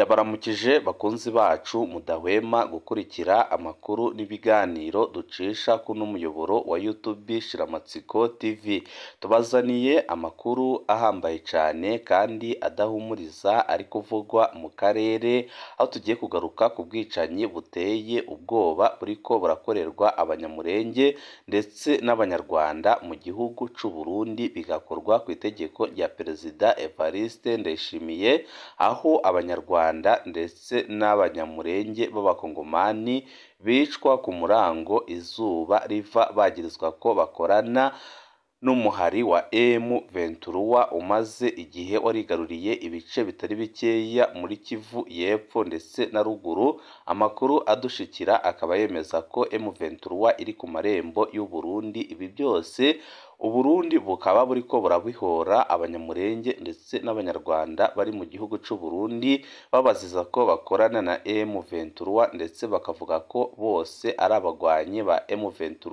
Ndabaramukije bakunzi bacu mudahwema gukurikira amakuru n'ibiganiro ducisha kuno muyoboro wa YouTube Shiramatsiko TV. Tubazaniye amakuru ahambaye cyane kandi adahumuriza ari kuvugwa mu karere, aho tugiye kugaruka ku bwicanyi buteye ubwoba buriko burakorerwa Abanyamurenge ndetse n'Abanyarwanda mu gihugu c'u Burundi, bigakorwa ku itegeko rya Perezida Evariste Ndayishimiye, aho Abanyarwanda ndetse n'Abanyamurenge b'Abakongomani bicwa ku murango izuba riva, bagirizwa ko bakorana n'umuhari wa M23 umaze igihe warigaruriye ibice bitari bikeya muri Kivu y'Epfo ndetse na ruguru. Amakuru adushikira akaba yemeza ko M23 iri ku marembo y'u Burundi. Ibi byose Uburundi bukaba buriko burabihora Abanyamurenge ndetse n'Abanyarwanda bari mu gihugu c'u Burundi, babaziza ko bakorana na M23 ndetse bakavuga ko bose ari abagwanyi ba M23.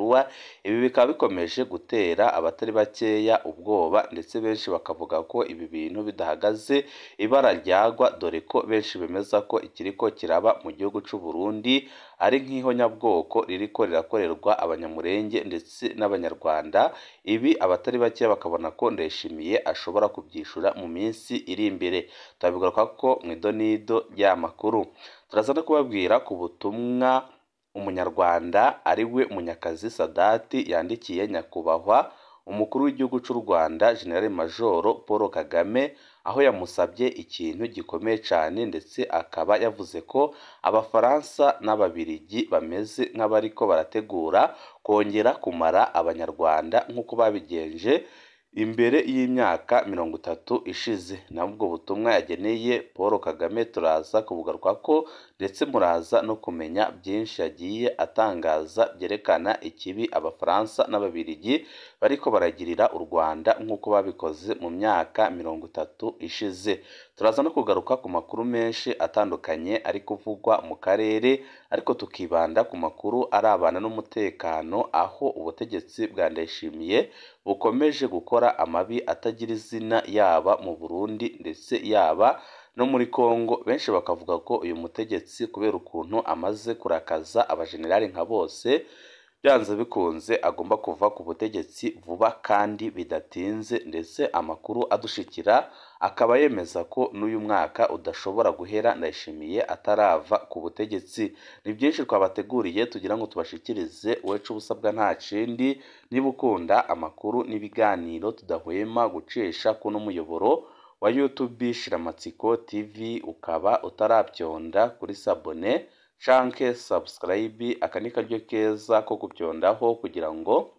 Ibi bikaba bikomeje gutera abatari bakeya ubwoba, ndetse benshi bakavuga ko ibi bintu bidahagaze ibara ryagwa, dore ko benshi bemeza ko ikiriko kiraba mu gihugu c'u Burundi ari nk'ihonyabwoko ririko rirakorerwa Abanyamurenge ndetse n'Abanyarwanda. Ibi abatari bake bakabona ko Ndayishimiye ashobora kubyishura mu minsi iri imbere. Turabigaruka ko mu idonido ry'amakuru. Turaza no kubabwira ku butumwa Umunyarwanda ari we Munyakazi Sadati yandikiye nyakubahwa umukuru w'igihugu cy'u Rwanda General Major Paul Kagame, aho yamusabye ikintu gikomeye cyane, ndetse akaba yavuze ko Abafaransa n'Ababiligi bameze nk'abariko barategura kongera kumara Abanyarwanda nk'uko babigenje imbere y'imyaka 30 ishize. Nabwo butumwa yageneye Paul Kagame turaza kubugaruka ko, ndetse muraza no kumenya byinshi yagiye atangaza byerekana ikibi Abafaransa n'Ababiligi bariko baragirira u Rwanda nk'uko babikoze mu myaka 30 ishize. Turaza no kugaruka ku makuru menshi atandukanye ari kuvugwa mu karere, ariko tukibanda ku makuru arabana n'umutekano, aho ubutegetsi bwa Ndayishimiye bukomeje gukora amabi atagira izina, yaba mu Burundi ndetse yaba no muri Kongo. Benshi bakavuga ko uyu mutegetsi kubera ukuntu amaze kurakaza abajenerali nka bose, byanze bikunze agomba kuva ku butegetsi vuba kandi bidatinze, ndetse amakuru adushikira akaba yemeza ko n'uyu mwaka udashobora guhera Ndayishimiye atarava ku butegetsi. Ni byinshi twabateguriye tugira ngo tubashikirize. Uwacu ubusabwa nta kindi, niba ukunda amakuru n'ibiganiro tudahwema gucisha kuno muyoboro wa YouTube Shiramatsiko TV, ukaba utarabyonda kuri sabone canke subscribe, aka ni karyo keza ko kubyondaho kugira ngo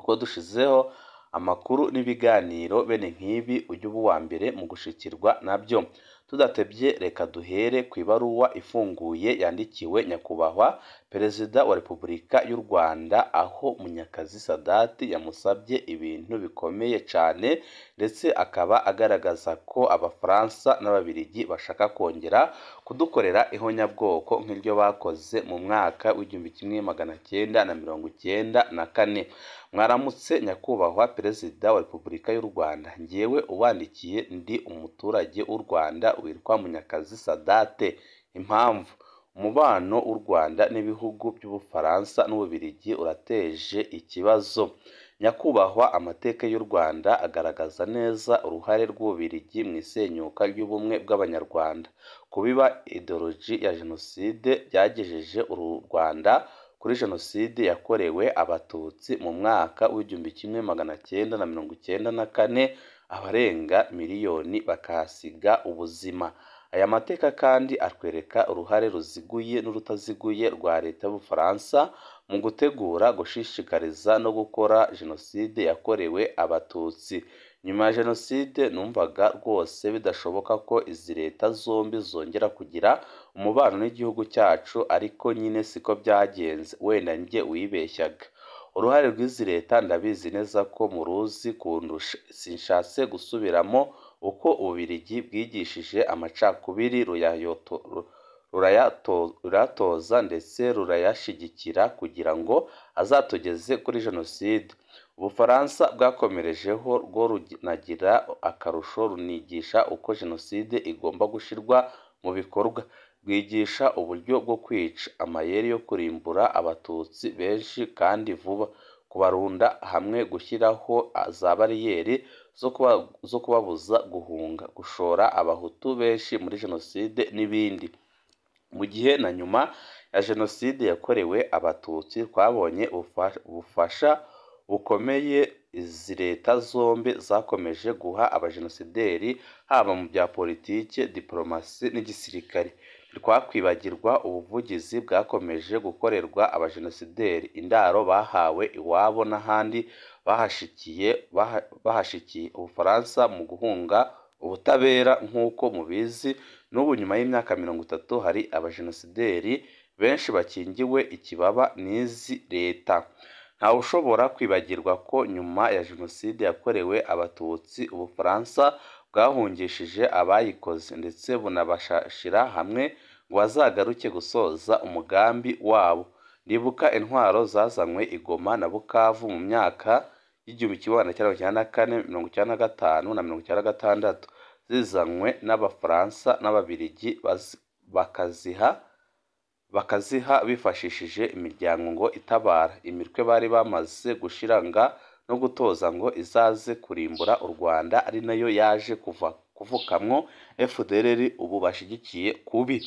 uko dushizeho amakuru n'ibiganiro bene nk'ibi ujye uba uwa mbere mu gushikirwa nabyo. Tudatebye reka duhere ku ibaruwa ifunguye yandikiwe nyakubahwa Perezida wa Repubulika y'u Rwanda, aho Munyakazi Sadati yamusabye ibintu bikomeye cyane, ndetse akaba agaragaza ko Abafaransa n'Ababiligi bashaka kongera kudukorera ihonyabwoko nk'iryo bakoze mu mwaka w'1994. Mwaramutse nyakubahwa Perezida wa Repubulika y'u Rwanda, njyewe ubandikiye ndi umuturage w'u Rwanda witwa Munyakazi Sadate. Impamvu umubano w'u Rwanda n'ibihugu by'Ubufaransa n'Ububiligi urateje ikibazo. Nyakubahwa, amateka y'u Rwanda agaragaza neza uruhare rw'Ububiligi mu isenyuka ry'ubumwe bw'Abanyarwanda. Kubiba ideoloji ya jenoside byagejeje u Rwanda kuri jenoside yakorewe Abatutsi mu mwaka w'1994, abarenga miliyoni bakahasiga ubuzima. Aya mateka kandi atwereka uruhare ruziguye n'urutaziguye rwa Leta y'Ubufaransa mu gutegura, gushishikariza no gukora jenoside yakorewe Abatutsi. Nyuma ya jenoside numvaga rwose bidashoboka ko izi leta zombi zongera kugira umubano n'igihugu cyacu, ariko nyine siko byagenze, wenda njye wibeshyaga. Uruhare rw'izi leta ndabizi neza ko muruzi kundusha, sinshatse gusubiramo uko Ububiligi bwigishije amacakubiri rurayatoza ndetse rurayashyigikira kugira ngo azatugeze kuri jenoside. Ubufaransa bwakomerejeho rwo runagira akarusho runigisha uko jenoside igomba gushyirwa mu bikorwa, rwigisha uburyo bwo kwica, amayeri yo kurimbura Abatutsi benshi kandi vuba, kubarunda hamwe, gushyiraho za bariyeri zo kubabuza guhunga, gushora Abahutu benshi muri Jenoside n'ibindi. Mu gihe na nyuma ya Jenoside yakorewe Abatutsi twabonye ubufasha bukomeye izi leta zombi zakomeje guha abajenosideri haba mu bya politiki, diporomasi n'igisirikare. Ntitwakwibagirwa ubuvugizi bwakomeje gukorerwa abajenosideri, indaro bahawe iwabo n'ahandi bahashikiye. Ubufaransa mu guhunga ubutabera nk'uko mubizi, n'ubu nyuma y'imyaka 30 hari abajenosideri benshi bakingiwe ikibaba n'izi leta. Ntawushobora kwibagirwa ko nyuma ya Jenoside yakorewe Abatutsi Ubufaransa bwahungishije abayikoze ndetse bunabashashira hamwe ngo bazagaruke gusoza umugambi wabo. Ndibuka intwaro zazanywe i Goma na Bukavu mu myaka y'1994, 95 na 96, zizanywe n'Abafaransa n'Ababiligi bakaziha bifashishije imiryango ngo itabara, imitwe bari bamaze gushiranga no gutoza ngo izaze kurimbura u Rwanda, ari nayo yaje kuvukamwo FDLR ubu bashigikiye kubi.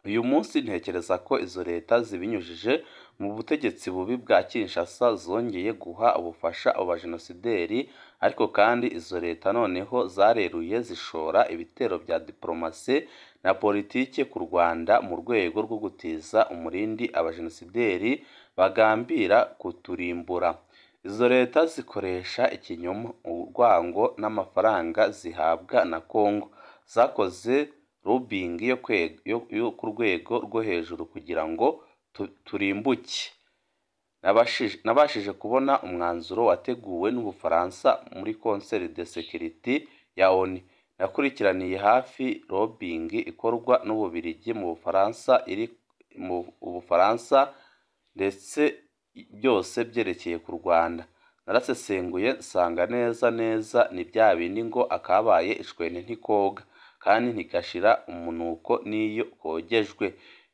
Uyu munsi ntekereza ko izo leta zibinyujije mu butegetsi bubi bwa Kinshasa zongeye guha ubufasha abo bajenosideri, ariko kandi izo leta noneho zareruye zishora ibitero bya diporomasi na politiki ku Rwanda mu rwego rwo gutiza umurindi abajenosideri bagambira kuturimbura. Izo leta zikoresha ikinyoma, urwango n'amafaranga zihabwa na Congo, zakoze lobbying yo ku rwego rwo hejuru kugira ngo turimbuke. Nabashije kubona umwanzuro wateguwe n'Ubufaransa muri Conseil de Sécurité ya ONU. Nakurikiraniye hafi lobbying ikorwa n'Ububiligi mu Bufaransa iri mu Bufaransa ndetse byose byerekeye ku Rwanda. Narasesenguye nsanga neza neza ni bya bindi ngo akabaye icwende ntikoga kandi ntigashira umunuko n'iyo kogejwe.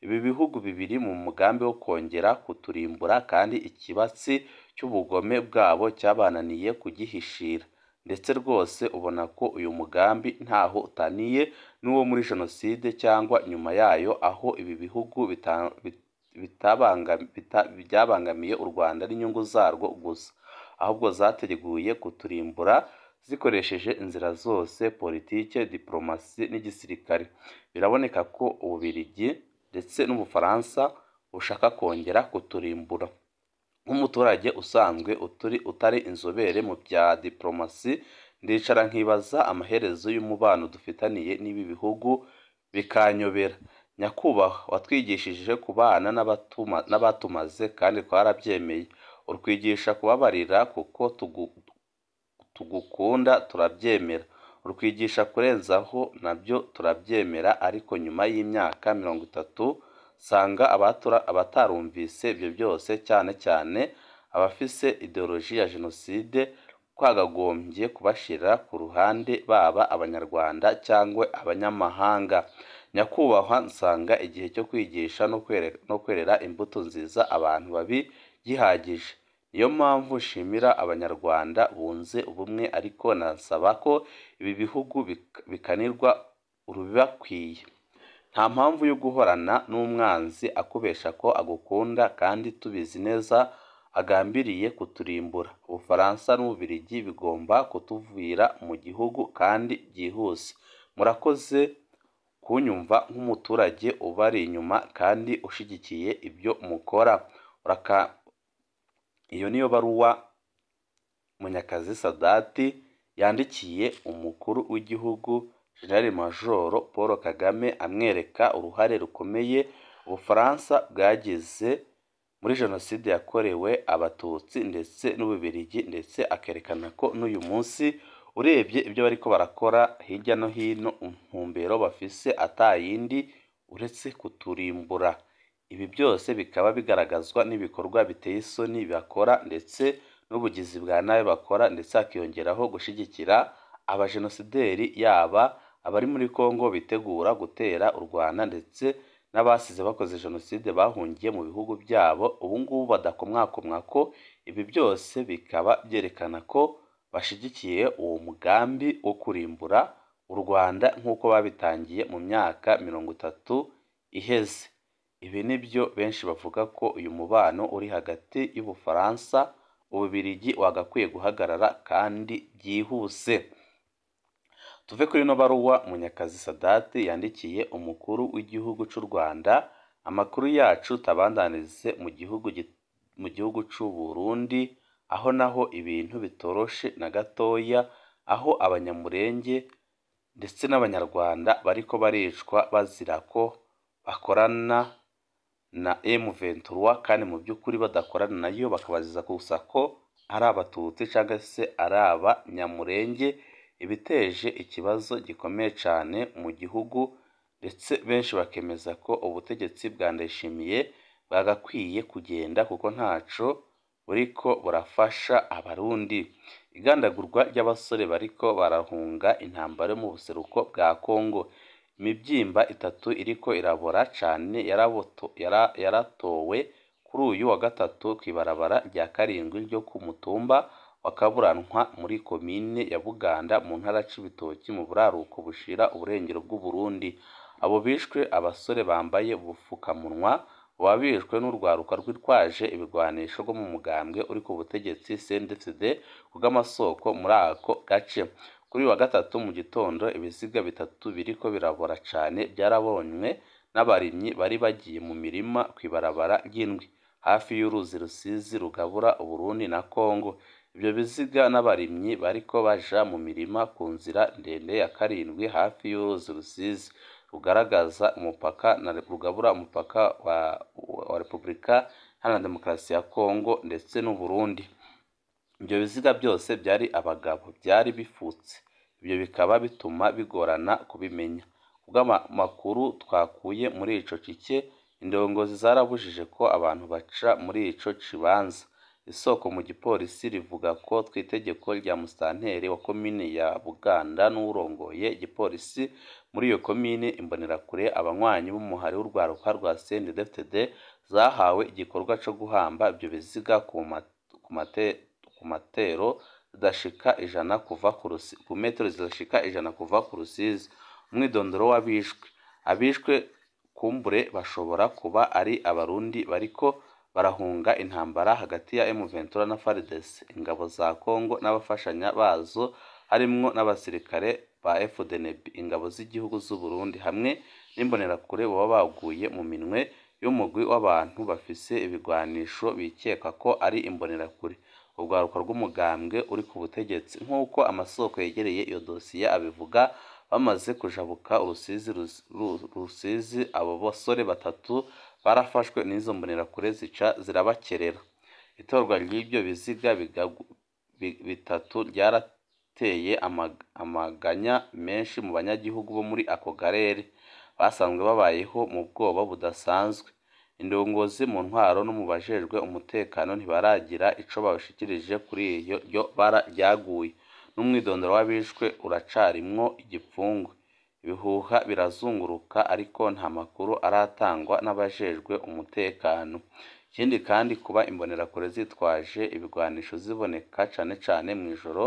Ibi bihugu bibiri mu mugambi wo kongera kuturimbura kandi ikibatsi cy'ubugome bwabo cyabananiye kugihishira. Ndetse rwose ubona ko uyu mugambi ntaho utaniye n'uwo muri Jenoside cyangwa nyuma yayo, aho ibi bihugu byabangamiye u Rwanda n'inyungu zarwo gusa, ahubwo zateguye kuturimbura zikoresheje inzira zose, politike, diporomasi n'igisirikare. Biraboneka ko Ububiligi ndetse n'Ubufaransa bushaka kongera kuturimbura. Nk'umuturage usanzwe utari inzobere mu bya diporomasi, ndicara nkibaza amaherezo y'umubano dufitaniye n'ibi bihugu bikanyobera. Nyakubahwa, watwigishije kubana n'abatumaze kandi twarabyemeye, utwigisha kubabarira kuko tugukunda turabyemera, utwigisha kurenzaho nabyo turabyemera, ariko nyuma y'imyaka 30 nsanga abatarumvise ibyo byose, cyane cyane abafise ideoloji ya Jenoside, twakagombye kubashyira ku ruhande, baba Abanyarwanda cyangwa abanyamahanga. Nyakubahwa, nsanga igihe cyo kwigisha no kwerera imbuto nziza abantu babi gihagije. Niyo mpamvu nshimira Abanyarwanda bunze ubumwe, ariko nasaba ko ibi bihugu bikanirwa urubibakwiye. Nta mpamvu yo guhorana n'umwanzi akubesha ko agukunda kandi tubizi neza agambiriye kuturimbura. Ubufaransa n'Ububiligi bigomba kutuvira mu gihugu kandi byihuse. Murakoze kunyumva nk'umuturage ubari inyuma kandi ushyigikiye ibyo mukora. Iyo niyo baruwa Munyakazi Sadati yandikiye umukuru w'igihugu Jenerali Majoro Paul Kagame, amwereka uruhare rukomeye Ubufaransa bwagize muri Jenoside yakorewe Abatutsi ndetse n'Ububiligi, ndetse akerekana ko n'uyu munsi urebye ibyo bariko barakora hirya no hino, intumbero bafise atayindi uretse kuturimbura. Ibi byose bikaba bigaragazwa n'ibikorwa biteye isoni bakora ndetse n'ubugizi bwa nabi bakora, ndetse hakiyongeraho gushyigikira abajenosideri, yaba abari muri Kongo bitegura gutera u Rwanda ndetse n'abasize bakoze jenoside bahungiye mu bihugu byabo ubu ngubu badakomwakomwa, ko ibi byose bikaba byerekana ko bashigikiye uwo mugambi wo kurimbura u Rwanda nk'uko babitangiye mu myaka 30 iheze. Ibi nibyo benshi bavuga ko uyu mubano uri hagati y'Ubufaransa, Ububiligi wagakwiye guhagarara kandi byihuse. Tuve kuri ino baruwa Munyakazi Sadate yandikiye umukuru w'igihugu cy'u Rwanda. Amakuru yacu tabandanize mu gihugu cy'u Burundi, aho naho ibintu bitoroshe na gatoya, aho Abanyamurenge ndetse n'Abanyarwanda bariko baricwa bazira ko bakorana na M23 kandi mu by'ukuri badakorana nayo, bakabaziza gusa ko ari Abatutsi cyangwa se ari Abanyamurenge, ibiteje ikibazo gikomeye cyane mu gihugu, ndetse benshi bakemeza ko ubutegetsi bwa Ndayishimiye bwagakwiye kugenda kuko ntaco buriko burafasha Abarundi. Igandagurwa ry'abasore bariko barahunga intambara yo mu buseruko bwa Kongo. Imibyimba 3 iriko irabora cane yaratowe kuri uyu wa gatatu kw'ibarabara rya 7 ryo ku mutumba wa Kaburantwa muri komine ya Buganda mu ntara Cibitoki mu buraruko bushira uburengero bw'u Burundi. Abo bishwe abasore bambaye ubufukamunwa baba bishwe n'urwaruka rwitwaje ibigwanisho rwo mu mugambwe uri ku butegetsi CNDD-FDD kubw'amasoko muri ako gace. Kuri uyu wa gatatu mu gitondo ibiziga 3 biriko birabora cane byarabonywe n'abarimyi bari bagiye mu mirima kw'ibarabara ry'indwi hafi y'uruzi Rusizi rugabura Uburundi na Kongo. Ibyo biziga n'abarimyi bariko baja mu mirima ku nzira ndende ya 7 hafi y'uruzi Rusizi rugaragaza umupaka na rugabura umupaka wa Repubulika Iharanira Demokarasi ya Kongo ndetse n'u Burundi. Ibyo biziga byose byari abagabo, byari bifutse, ibyo bikaba bituma bigorana kubimenya. Kubw'amakuru twakuye muri ico cike, indongozi zarabujije ko abantu baca muri ico kibanza. Isoko mu gipolisi rivuga ko tw'itegeko rya musitanteri wa komine ya Buganda n'uwurongoye igipolisi muri iyo komine Imbonerakure, abanywanyi b'umuhari w'urwaruka rwa CNDD-FDD zahawe igikorwa co guhamba ibyo biziga ku matero zidashika 100 kuva ku metero zidashika 100 kuva ku Rusizi. Umwidondoro w'abishwe: abishwe kumbure bashobora kuba ari Abarundi bariko barahunga intambara hagati ya M23 na FARDC, ingabo za Kongo n'abafashanya bazo harimwo n'abasirikare ba FDNB, ingabo z'igihugu z'u Burundi hamwe n'Imbonerakure baba baguye mu minwe y'umugwi w'abantu bafise ibigwanisho bikeka ko ari Imbonerakure, urwaruka rw'umugambwe uri ku butegetsi. Nk'uko amasoko yegereye iyo dosiye abivuga, bamaze kujabuka Rusizi abo basore 3 barafashwe n'izo Mbonerakure zica zirabakerera. Itorwa ry'ibyo biziga 3 ryarateye amaganya menshi mu banyagihugu bo muri ako karere basanzwe babayeho mu bwoba budasanzwe. Indongozi mu ntwaro no mu bajejwe umutekano ntibaragira ico bashikirije kuri iryo bara ryaguye, n'umwidondoro w'abishwe uracarimwo igipfungu. Ibihuha birazunguruka ariko nta makuru aratangwa n'abajejwe umutekano. Ikindi kandi, kuba Imbonerakure zitwaje ibigwanisho ziboneka cane cane mw'ijoro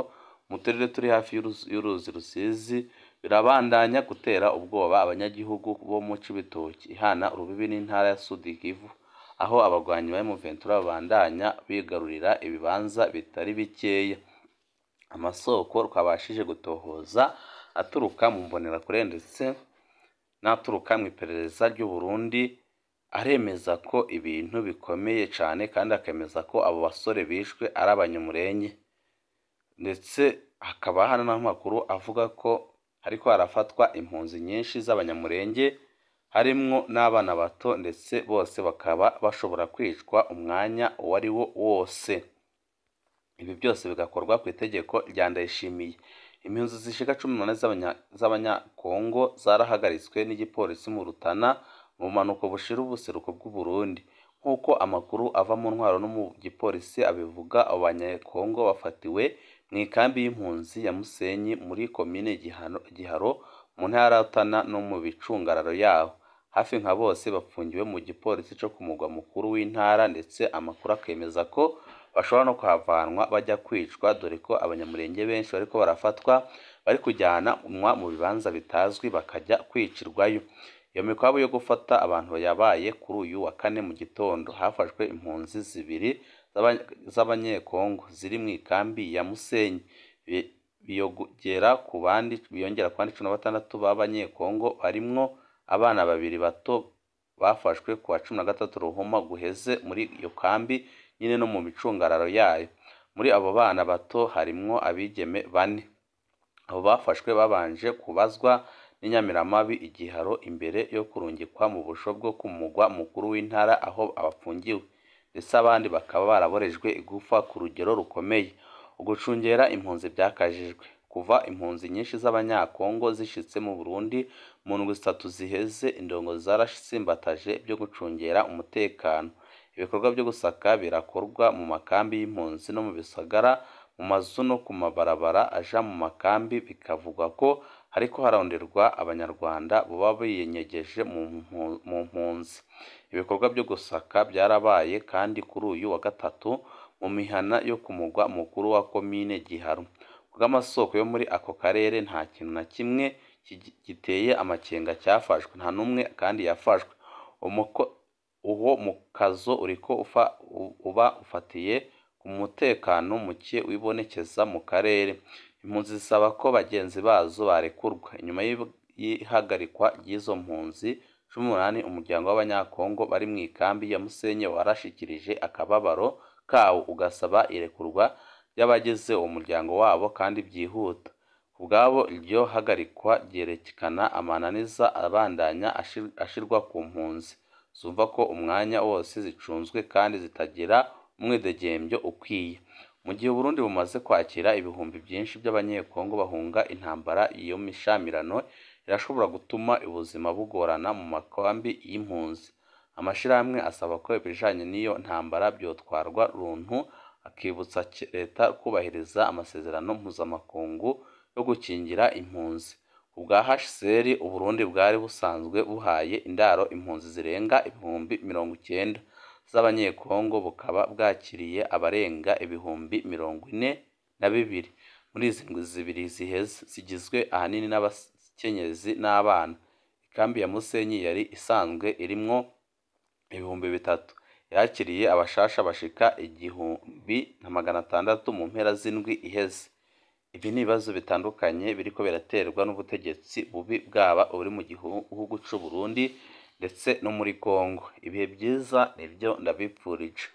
mu turere turi hafi y'uruzi Rusizi birabandanya gutera ubwoba abanyagihugu bo mu Cibitoki ihana urubibi n'intara ya Sud Kivu, aho abagwanyi ba M23 babandanya bigarurira ibibanza bitari bikeya. Amasoko twabashije gutohoza aturuka mu Mbonerakure ndetse n'aturuka mu iperereza ry'u Burundi aremeza ko ibintu bikomeye cane, kandi akemeza ko abo basore bishwe ari Abanyamurenge, ndetse hakaba hari n'amakuru avuga ko hariko harafatwa impunzi nyinshi z'Abanyamurenge harimwo n'abana bato, ndetse bose bakaba bashobora kwicwa umwanya uwo ari wo wose. Ibi byose bigakorwa ku itegeko rya Ndayishimiye. Impunzi zishika 18 z'Abanyakongo zarahagaritswe n'igipolisi mu Rutana mu bumanuko bushira ubuseruko bw'u Burundi. Nk'uko amakuru ava mu ntwaro no mu gipolisi abivuga, abo Banyekongo bafatiwe mu ikambi y'impunzi ya Musenyi muri komine Giharo mu ntara ya Rutana no mu bicungararo yaho. Hafi nka bose bapfungiwe mu gipolisi co ku mugwa mukuru w'intara, ndetse amakuru akemeza ko bashobora no kuhavanwa bajya kwicwa, dore ko Abanyamulenge benshi bariko barafatwa bari kujyanwa mu bibanza bitazwi bakajya kwicirwayo. Iyo mikwabu yo gufata abantu yabaye kuri uyu wa kane mu gitondo. Hafashwe impunzi zibiri z'Abanyekongo ziri mu ikambi ya Musenyi, biyongera ku bandi 16 b'Abanyekongo barimwo abana babiri bato bafashwe ku wa 13 Ruhuma guheze muri iyo kambi nyine no mu micungararo yayo. Muri abo bana bato harimwo abigeme bane. Abo bafashwe babanje kubazwa n'inyamiramabi igiharo imbere yo kurungikwa mu busho bwo ku mugwa mukuru w'intara aho abafungiwe, ndetse abandi bakaba baraborejwe igufa ku rugero rukomeye. Ugucungera impunzi byakajijwe kuva impunzi nyinshi z'Abanyakongo zishitse mu Burundi mu ndwi zitatu ziheze. Indongo zarasimbataje byo gucungera umutekano. Ibikorwa byo gusaka birakorwa mu makambi y'impunzi no mu bisagara, mu mazu no ku mabarabara aja mu makambi. Bikavugwa ko hariko haronderwa Abanyarwanda boba binyegeje mu mpunzi. Ibikorwa byo gusaka byarabaye kandi kuri uyu wa gatatu mu mihana yo ku mugwa mukuru wa komine Giharo. Kubw'amasoko yo muri ako karere, nta kintu na kimwe giteye amakenga cyafashwe, nta n'umwe kandi yafashwe. Uwo mukazo uriko uba ufatiye ku mutekano muke wibonekeza mu karere. Impunzi zisaba ko bagenzi bazo barekurwa. Inyuma y'ihagarikwa ry'izo mpunzi 18, umuryango w'Abanyakongo bari mu ikambi ya Musenyi warashikirije akababaro kawo, ugasaba irekurwa ry'abagize uwo muryango wabo kandi byihuta. Kubwabo, iryo hagarikwa ryerekana amananiza abandanya ashirwa ku mpunzi zumva ko umwanya wose zicunzwe kandi zitagira umwidegembyo ukwiye. Mu gihe Uburundi bumaze kwakira ibihumbi byinshi by'Abanyekongo bahunga intambara, iyo mishamirano irashobora gutuma ubuzima bugorana mu makambi y'impunzi. Amashirahamwe asaba ko ibijanye n'iyo ntambara byotwarwa runtu, akibutsa leta kubahiriza amasezerano mpuzamakungu yo gukingira impunzi. Kubwa HCR, Uburundi bwari busanzwe buhaye indaro impunzi zirenga 90,000 z'Abanyekongo, bukaba bwakiriye abarenga 42,000 muri izi ndwi zibiri ziheze, zigizwe ahanini n'abakenyezi n'abana. Ikambi ya Musenyi yari isanzwe irimwo 3000, yakiriye abashasha bashika 1600 mu mpera z'indwi iheze. Ibi ni ibibazo bitandukanye biriko biraterwa n'ubutegetsi bubi bwaba uri mu gihugu c'u Burundi ndetse no muri Kongo. Ibihe byiza nibyo ndabipfurije.